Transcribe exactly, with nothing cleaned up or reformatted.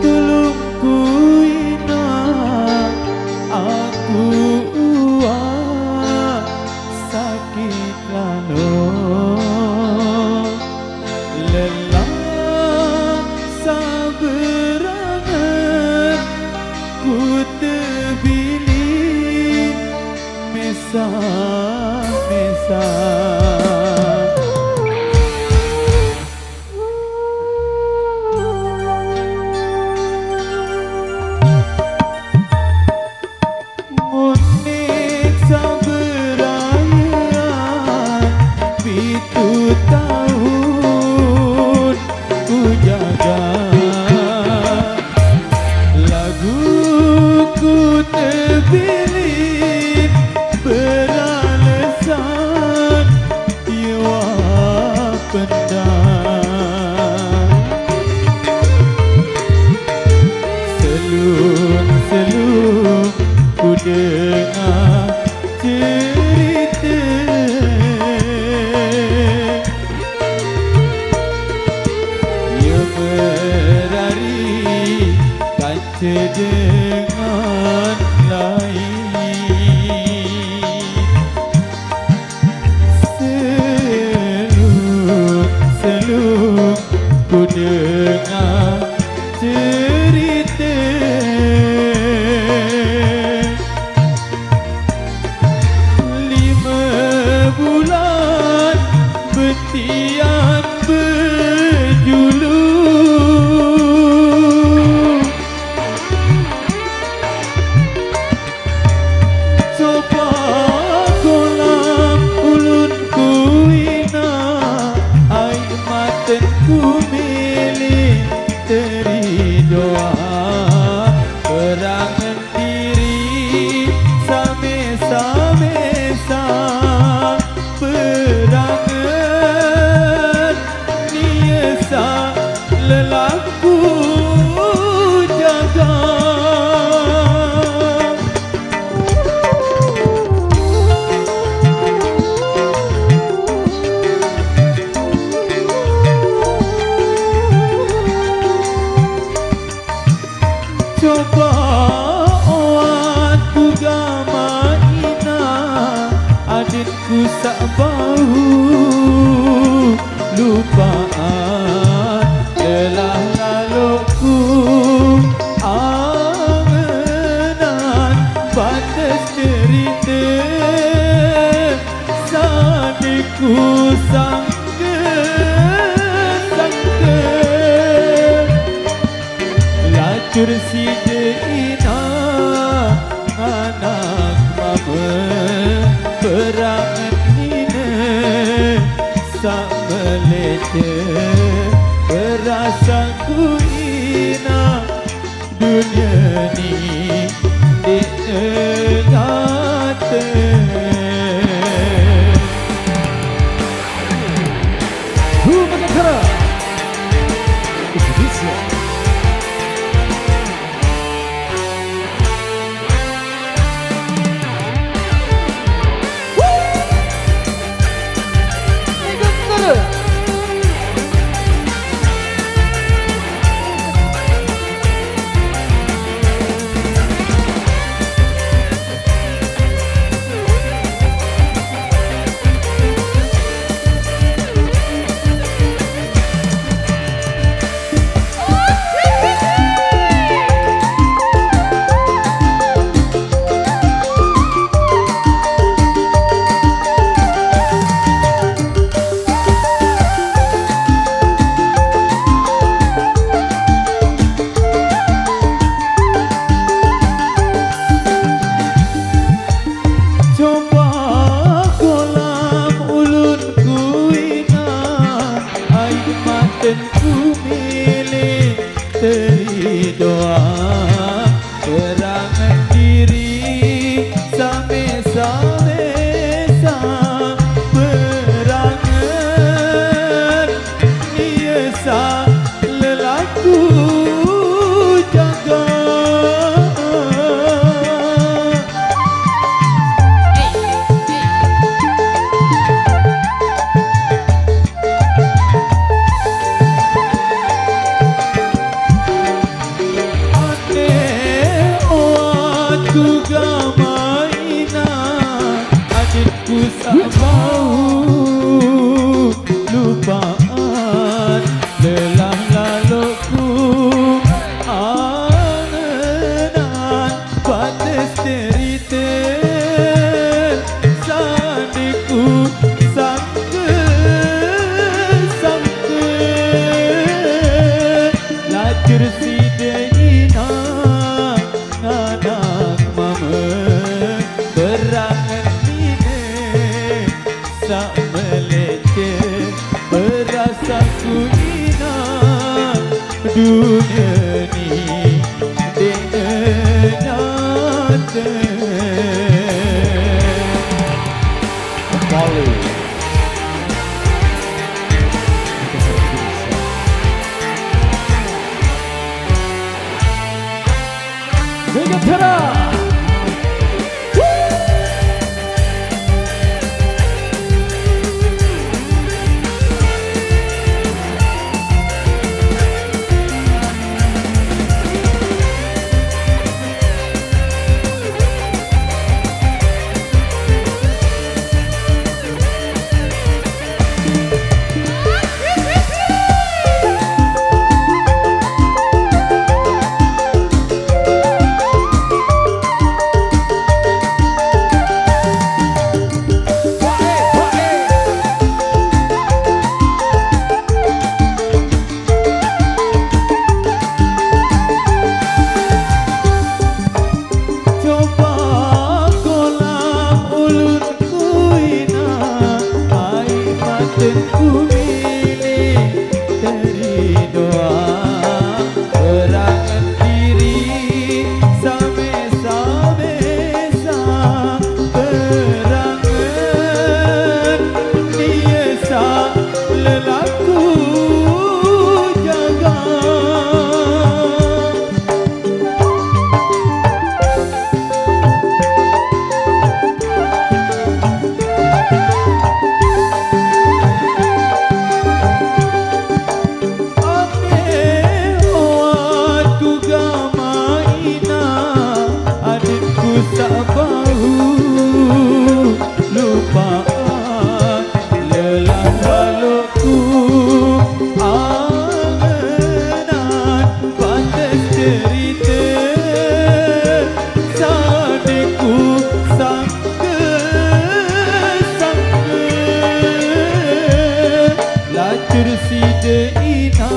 Tulung ku ina, aku uwa sakit lalo. Lelah saberangan ku tebilin mesa-mesa. Ngonek saberayaan pitu taun ku jaga. Lagu ku tebilin beralesan Iwa pendang. Selung-selung ku dengar cerita. Ia merari kaca dengan lain. Selung-selung ku dengar cerita. Lima bulan betian bejulu. Coba kolam ulun ku ina, ai maten ku milih teri doa. Perangan diri same-same sa perangan. Niasa lelaku jaga. Coba oan ku gama ina, adin ku sak bau lupaan, lelah lalok ku angenan batas cerita, sadiku sangka-sangka. Lacur sida ina, anak mama, perangan nina, sak melete, perasa ku ina, dunia ni dikata. Hu Magakara Indonesia. Coba kolam ulun ku ina, ai maten ku milih teri doa. Perangan diri same-same sa perangan. Iya sa lelaku jaga. Dunia ni dene nyate. Kembali. Mega Tera. Coba kolam ulun kuina, ai maten kumiling teri doa. Berangan diri same-same sa, berangan niasa lelaku jaga. Ate hoat ku gama ina, adikku sabau lupaan. Lelah laluku angenan bates cerita, sadiku sangke-sangke lacur sida ina.